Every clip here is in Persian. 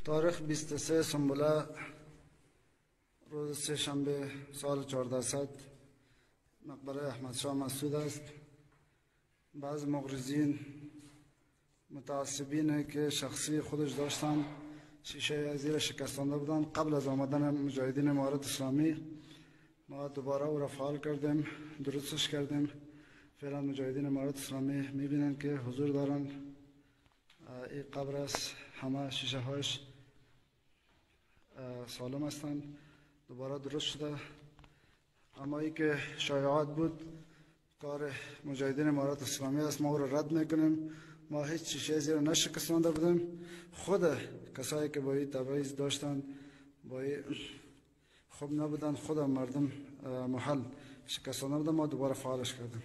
تاریخ 23 سنبله روز سه شنبه سال 1400 مقبره احمد شاه مسعود است. بعض مغرضین متعصبین که شخصی خودش داشتن شیشه زیر شکستانده بودن. قبل از آمدن مجاهدین امارت اسلامی ما دوباره او را فعال کردیم، درستش کردیم. فعلا مجاهدین امارت اسلامی میبینن که حضور دارن. این قبر است، همه شیشه هاش سالم هستند، دوباره درست شده. اما ای که شایعات بود کار مجاهدین امارت اسلامی است، ما او را رد میکنیم. ما هیچ شیشه زیر نشکستانده بودیم. خود کسایی که با این تبعیض داشتن، با این خوب نبودن، خود مردم محل شکستانده بودن، ما دوباره فعالش کردیم.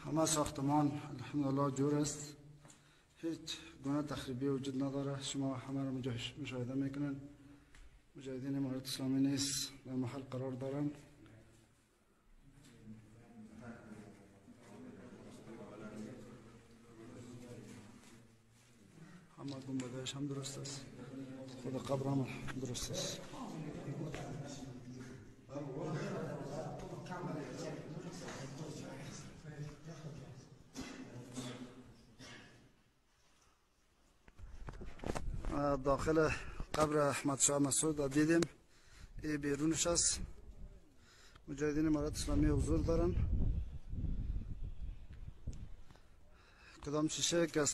همه ساختمان الحمدلله جور است، هیچ گونه تخریبی وجود نداره. شما همه را مشاهده میکنن. مجاهدین امارت اسلامی نیست در محل قرار دارن. همه گنبدهش هم درست است، خود قبر هم درست است. داخل قبر احمد شاه مسعود دیدیم، ای بیرونش است. مجاهدین امارت اسلامی حضور دارن. کدام شیشه که